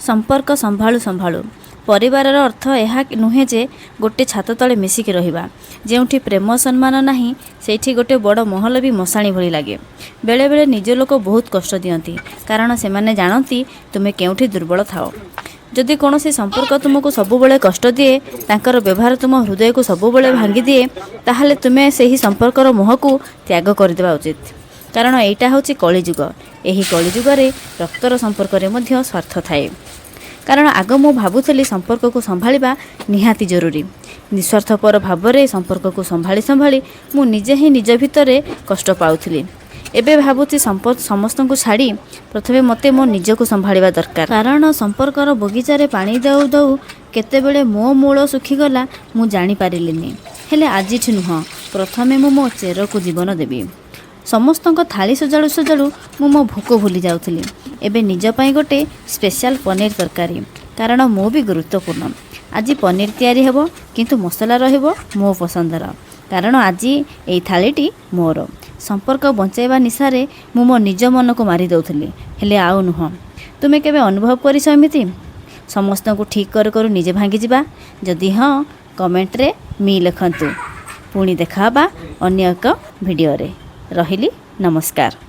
ସମ୍ପର୍କ ସମ୍ଭାଳୁ ସମ୍ଭାଳୁ। ପରିବାରର ଅର୍ଥ ଏହା ନୁହେଁ ଯେ ଗୋଟେ ଛାତ ତଳେ ମିଶିକି ରହିବା। ଯେଉଁଠି ପ୍ରେମ, ସମ୍ମାନ ନାହିଁ, ସେଇଠି ଗୋଟେ ବଡ଼ ମହଲ ବି ମଶାଣି ଭଳି ଲାଗେ। ବେଳେବେଳେ ନିଜ ଲୋକ ବହୁତ କଷ୍ଟ ଦିଅନ୍ତି, କାରଣ ସେମାନେ ଜାଣନ୍ତି ତୁମେ କେଉଁଠି ଦୁର୍ବଳ ଥାଅ। ଯଦି କୌଣସି ସମ୍ପର୍କ ତୁମକୁ ସବୁବେଳେ କଷ୍ଟ ଦିଏ, ତାଙ୍କର ବ୍ୟବହାର ତୁମ ହୃଦୟକୁ ସବୁବେଳେ ଭାଙ୍ଗିଦିଏ, ତାହେଲେ ତୁମେ ସେହି ସମ୍ପର୍କର ମୋହକୁ ତ୍ୟାଗ କରିଦେବା ଉଚିତ। କାରଣ ଏଇଟା ହେଉଛି କଳିଯୁଗ। ଏହି କଳିଯୁଗରେ ରକ୍ତର ସମ୍ପର୍କରେ ମଧ୍ୟ ସ୍ୱାର୍ଥ ଥାଏ। କାରଣ ଆଗ ମୁଁ ଭାବୁଥିଲି ସମ୍ପର୍କକୁ ସମ୍ଭାଳିବା ନିହାତି ଜରୁରୀ। ନିସ୍ୱାର୍ଥପର ଭାବରେ ସମ୍ପର୍କକୁ ସମ୍ଭାଳି ସମ୍ଭାଳି ମୁଁ ନିଜେ ହିଁ ନିଜ ଭିତରେ କଷ୍ଟ ପାଉଥିଲି। ଏବେ ଭାବୁଛି ସମସ୍ତଙ୍କୁ ଛାଡ଼ି ପ୍ରଥମେ ମୋତେ ମୋ ନିଜକୁ ସମ୍ଭାଳିବା ଦରକାର। କାରଣ ସମ୍ପର୍କର ବଗିଚାରେ ପାଣି ଦେଉ ଦେଉ କେତେବେଳେ ମୋ ମୂଳ ଶୁଖିଗଲା, ମୁଁ ଜାଣିପାରିଲିନି। ହେଲେ ଆଜିଠୁ ନୁହଁ, ପ୍ରଥମେ ମୁଁ ମୋ ଚେରକୁ ଜୀବନ ଦେବି। ସମସ୍ତଙ୍କ ଥାଳି ସଜାଡ଼ୁ ସଜାଡ଼ୁ ମୁଁ ମୋ ଭୋକ ଭୁଲି ଯାଉଥିଲି। ଏବେ ନିଜ ପାଇଁ ଗୋଟେ ସ୍ପେଶାଲ ପନିର ତରକାରୀ, କାରଣ ମୁଁ ବି ଗୁରୁତ୍ୱପୂର୍ଣ୍ଣ। ଆଜି ପନିର ତିଆରି ହେବ, କିନ୍ତୁ ମସଲା ରହିବ ମୋ ପସନ୍ଦର, କାରଣ ଆଜି ଏଇ ଥାଳିଟି ମୋର। ସମ୍ପର୍କ ବଞ୍ଚାଇବା ନିଶାରେ ମୁଁ ମୋ ନିଜ ମନକୁ ମାରି ଦେଉଥିଲି, ହେଲେ ଆଉ ନୁହଁ। ତୁମେ କେବେ ଅନୁଭବ କରିଛ ଏମିତି, ସମସ୍ତଙ୍କୁ ଠିକ୍ କରୁ କରୁ ନିଜେ ଭାଙ୍ଗିଯିବା? ଯଦି ହଁ, କମେଣ୍ଟରେ ମି ଲେଖନ୍ତୁ। ପୁଣି ଦେଖା ହେବା ଅନ୍ୟ ଏକ ଭିଡ଼ିଓରେ। ରହିଲି, ନମସ୍କାର।